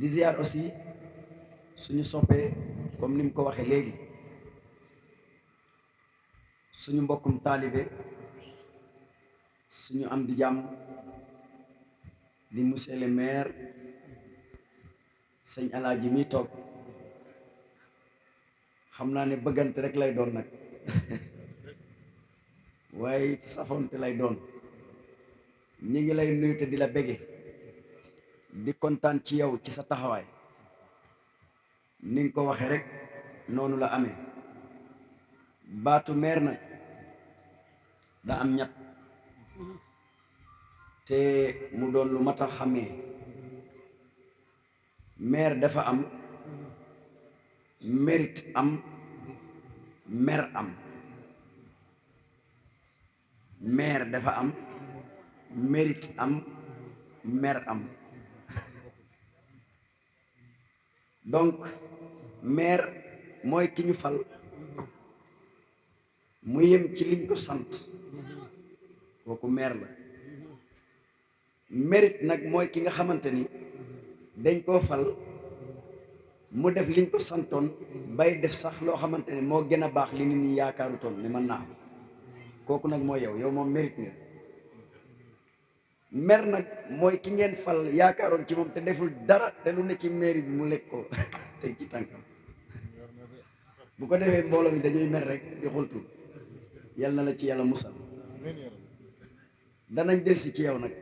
di ziar aussi suñu soppee comme ni mu ko waxee léegi suñu mbokkum taalibe suñu am di jàmm di monsieur le maire sëñ Alaaji mi toog xam naa ne bëggante rek lay doon nag waaye safonte lay doon ñi ngi lay nuyu te di la bége di kontaan ci yow ci sa taxawaay ni nga ko waxee rek noonu la amee baatu meer nag da am ñett te mu doon lu mat a xàmmee meer dafa am mérite am mer am meer dafa am mérite am mer am donc maire mooy ki ñu fal mu yem ci liñ ko sant kooku maire la mérite nag mooy ki nga xamante ni dañ koo fal mu def liñ ko santoon bay def sax loo xamante ne moo gën a baax li nit ñi yaakaarutoon ni mën naa am kooku nag mooy yow moom mérite nga mer nag mooy ki ngeen fal yaakaaroon ci moom te deful dara te lu ne ci mairie bi mu lekk ko teg ci tànkam bu ko defee mbooloo mi dañuy mer rek di xultu yal na la ci yàlla musal danañ delsi ci yow nag